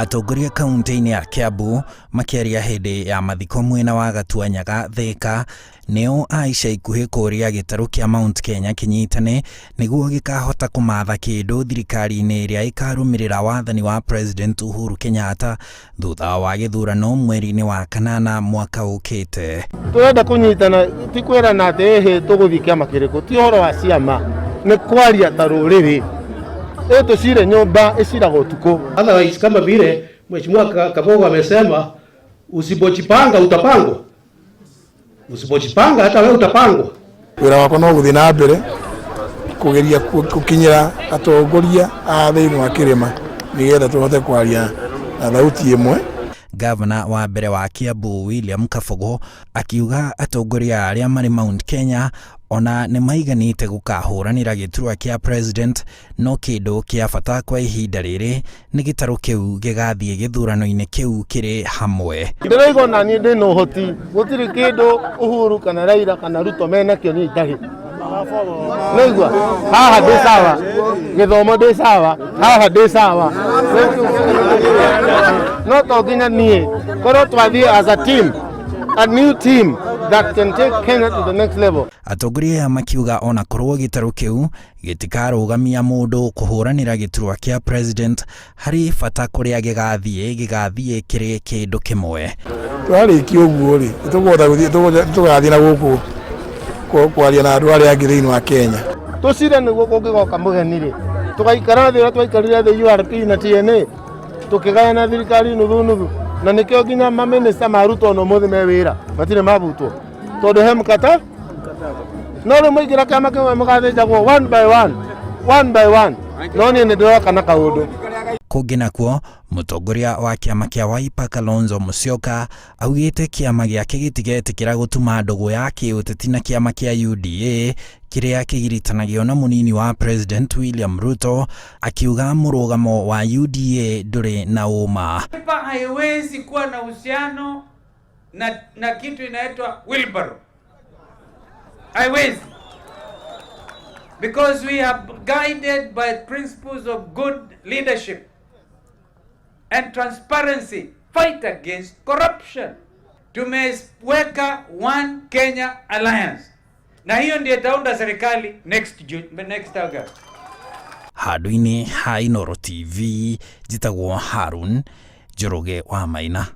Atongoria kaunti-inĩ ya Kiambu makĩaria hĩndĩ ya mathiko mwena wa Gatuanyaga, Thika, nĩo a ica ikuhĩ kũria gĩtarũ kĩa Mount Kenya kĩnyitane nĩguo gĩkahota kũmatha kĩndũ thirikari-inĩ ĩrĩa ĩkarũmĩrĩra wathani wa President Uhuru Kenyatta thutha wa gĩthurano mweri-inĩ wa kanana mwaka ũkĩte. Tũrenda kũnyitana, ti kwĩrana atĩ ĩhĩ tũgũthiĩ kĩama kĩrĩkũ, ti ũhoro wa ciama, nĩ kwaria ta rũrĩrĩ. Ĩ tũcire nyũmba ĩciraga ũtukũ. Otherwise, kama vile Mheshimiwa Kabogo amesema, usipojipanga utapangwa, usipojipanga hata wewe utapangwa. Wĩra wakwa no gũthiĩ na mbere kũgeria gũkinyĩra atongoria a thĩinĩ wa kĩrĩma nĩgetha tũhote kwaria na thauti ĩmwe. Gavana wa mbere wa Kiambu William Kabogo akiuga atongoria arĩa marĩ Mount Kenya ona nĩ maiganĩte gũkahũranĩra gĩturwa kĩa president, no kĩndũ kĩa bata kwa ihinda rĩrĩ nĩ gĩtarũ kĩu gĩgathiĩ gĩthurano-inĩ kĩu kĩrĩ hamwe. Ndĩraigua ona niĩ ndĩna ũhoti, gũtirĩ kĩndũ Uhuru kana Raila kana Ruto menakĩo niĩ itarĩ. Nĩigua haha ndĩ sawa, gĩthomo ndĩ sawa, haha ndĩ sawa, no to nginya niĩ korwo twathiĩ as a team, a new team that can take Kenya to the next level. Atongoria aya makiuga ona korwo gĩtarũ kĩu gĩtikarũgamia mũndũ kũhũranĩra gĩturwa kĩa president, harĩ bata kũrĩa gĩgathiĩ gĩgathiĩ kĩrĩ kĩndũ kĩmwe. Twarĩkia ũguo rĩ, tũkũhota gũthiĩ tũgathiĩ na gũkũ kwaria na andũ arĩa angĩ thĩinĩ wa Kenya. Tũcire nĩguo kũngĩgoka mũgeni rĩ, tũgaikara thĩ ũrĩa twaikarire thĩ URP na TNA, tũkĩgayana thirikari nuthu nuthu, na nĩkĩo nginya mamĩnĩsta ma Ruto ona ũmũthĩ me wĩra matirĩ mabutwo tondũ he mkata no rĩu mũingĩra kĩama kĩmwe mũgathĩnjagwo one by one, one by one, no niĩ nĩ ndĩroka na kaũndũ. Kũngĩ nakuo, mũtongoria wa kĩama kĩa Wiper Kalonzo Musyoka augĩte kĩama gĩake gĩtigetĩkĩra gũtuma ndũgũ ya kĩũteti na kĩama kĩa UDA kĩrĩa kĩgiritanagio na mũnini wa President William Ruto, akiuga mũrũgamo wa UDA ndũrĩ na ũma. Wiper haiwezi kuwa na uhusiano na kitu inaitwa wheelbarrow. Haiwezi. Because we are guided by principles of good leadership and transparency, fight against corruption. Tumeweka One Kenya Alliance. Na hiyo ndiyo itaunda serikali next June, next August. Handũ-inĩ ha Inooro TV, njĩtagwo Harun Njoroge wa Maina.